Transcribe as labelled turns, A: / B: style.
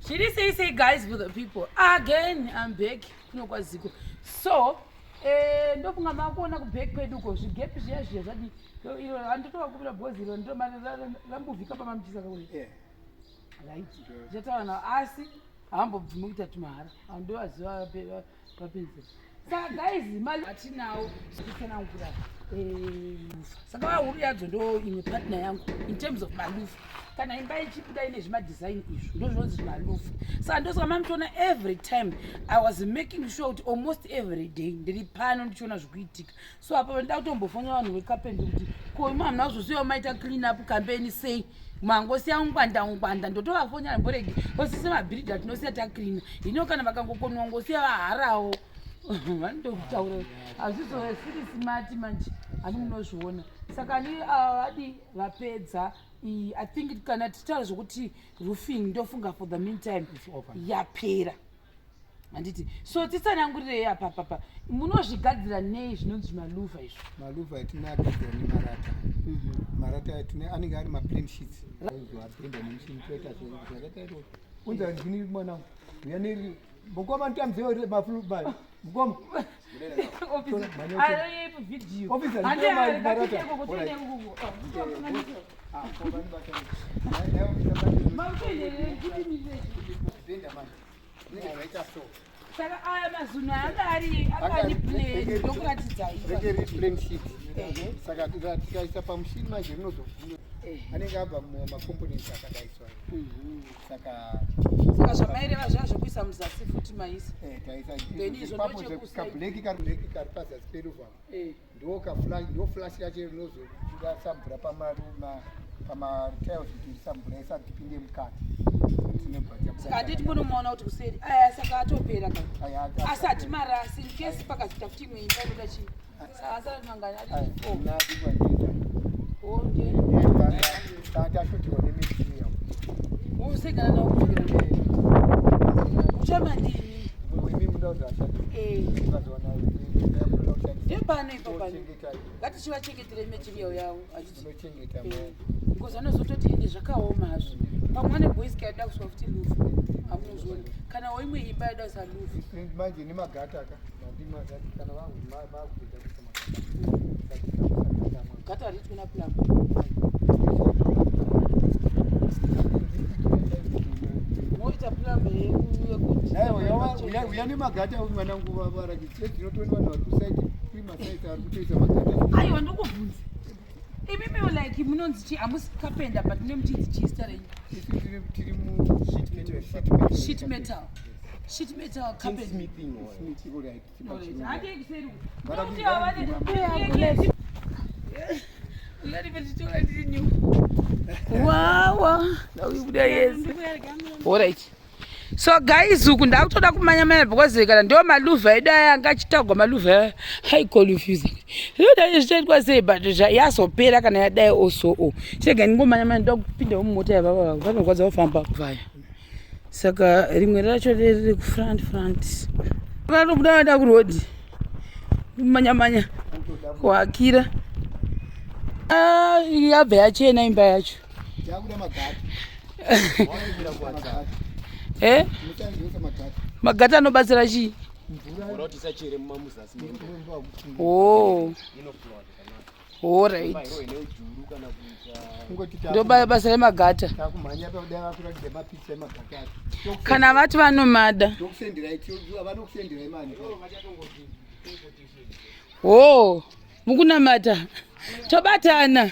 A: Zviri sei sei guys for the people. Again I'm back kuno kwaZiko. So eh ndofunga makuona kuback kwedu ko zvigepi zviya zviya zvadi iro handitovakumbira because iro ndiro rambovhika pamamuchisa kakure.
B: Yeah.
A: Right. Ndichataura navo asi havambobvumi kuita tumahara. Handovaziva vapedza. Saka guys mali atinawo kutsanangura eh, saka vahuru yadzo ndo imwe partner yangu in terms of malufu kana imba ichibuda ine zvimadesign izvo ndo zvinonzi zvimalufu saka ndosaka mamutoona every time I was making sure kuti almost every day ndiri pano ndichiona zvikuitika. So apa nda kutombofonera vanhu vecarpentry kuti ko imi hamuna kuzosiyawo maita clean up campaign sei mangosiya ungwanda ungwanda ndotovafonera mboregi osise mabhiridha tinosiya tacleana hino kana vakangokonwa ngosiya vaharawo vanotokutaura hazvizosiri smart manje ani munozviona saka ani vadi vapedza I think kana tichitaura zvekuti roofing ndofunga for the meantime yapera handiti so titsanangurirei apa papa munozvigadzira nei zvinonzi zvimaluva izvo?
B: Maluva atinagadzira nemarata. Marata tine anenge ari maplain sheets abhenda nemuchini toita zvakaita iro unza ndini mwanangu uya neri mukoma nditamzewo mafulu mukoma.
A: Video.
B: Officer,
A: Handi-
B: ndiyo marata.
A: ngatiende ikoko, tiende ikoko.
B: Ah, koma ndibata. Naye- naye officer manje-
A: Makutoenderere, kuti
B: Bhenda manje. Zvinenge zvaita so.
A: Saka aya mazunhu anga ari akani plan ndokuratidzai.
B: Renge riri plain sheet. Saka tikaisa pamushini manje rinozobvunwa. Anenge abva mumacomponents akadaiswa. Saka
A: Saka zvamaireva zviya zvekuisa muzasi futi maisa.
B: Taisa
A: Then izvo
B: ipapo
A: ndochekuside.
B: kablack kari black kari pazasi peruva. Ndo kaflash, ndo flash yacho inozobuda mvura pamatiles kuti isa mvura isati ipinde mukati. Tinobva tabuda.
A: Saka handiti munomaona kuti kuseri aya saka atopera ka.
B: Aya,
A: Asi hatimarasi in case pakazoita kuti imwe imba inoda chii. Saka asara mangani ari
B: Aya,
A: four.
B: na ndikwa ndiita.
A: Okay.
B: Tashotiwa nematerial.
A: Usegana nawo kudzokera mberi. Uchamandini.
B: Imi munoda kuzvashandisa. Ukazowana munoda kushandisa.
A: Ndepano ipo pano.
B: Tochengeta,
A: Ngatichivachengetere material yavo. Handiti.
B: munochengeta.
A: Because vanozototi ende zvakaoma hazvo. Pamwe ane boys care yoda kuiswa futi louver. Hamunozviona. Kana woimwe imba yoda kuisa louver.
B: Manje nemagata ka mandimagata kana vangu makupedza kuisa magata.
A: Gata hariitwi naplumber. Moita plumber yekuti.
B: Aiwa, uya nemagata mwanangu varakidzi tinotoni vanhu vari kusaiti kuri masaiti ari kutoisa magata.
A: Aiwa ndokubvunza. Imimi like munonzi chii hamusi carpenter but mune muchinzi chii zita renyu?
B: Isu tiri mu sheet metal.
A: Sheet metal. Sheet metal carpenter.
B: Smith, all right.
A: Alright. Handei kuseri uku.
B: Vara
A: Ndokuti
B: vara
A: havane- Ungati ndichitora ndiri new. Wawa, ndakuibuda yese. Alright. So guys, uku ndakutoda kumanya manya because kana ndo maluva edu aya anga achitagwa maluva aya hai confusing. Zvinoda zvichaitwa sei but yazopera kana yadai also o. Chirega ndingomanya manya ndoda kupinda mumota yababa vangu vanorwadza kufamba kuvaya. Saka rimwe racho riri kufront front. Vanobuda vaenda kuroad. Manya manya kuhakira. Ah, yabva yachena imba yacho.
B: Takuda magata.
A: Eh?
B: Muchanzisa magata.
A: Magata anobatsira chii?
B: Mvura
C: kuti isachere mumamuzasi memba.
A: Oh,
C: Inoflowa zvakanaka.
A: alright.
C: Iro ine ujuru kana kuita
B: kungoti
A: Ndo basa remagata.
B: takumhanya pakuda vakuratidza mapicha emagata acho.
A: Kana vati vanomada.
B: Ndokusenderai, vanokusenderai mani.
A: Oh, mukunamata. Tobatana.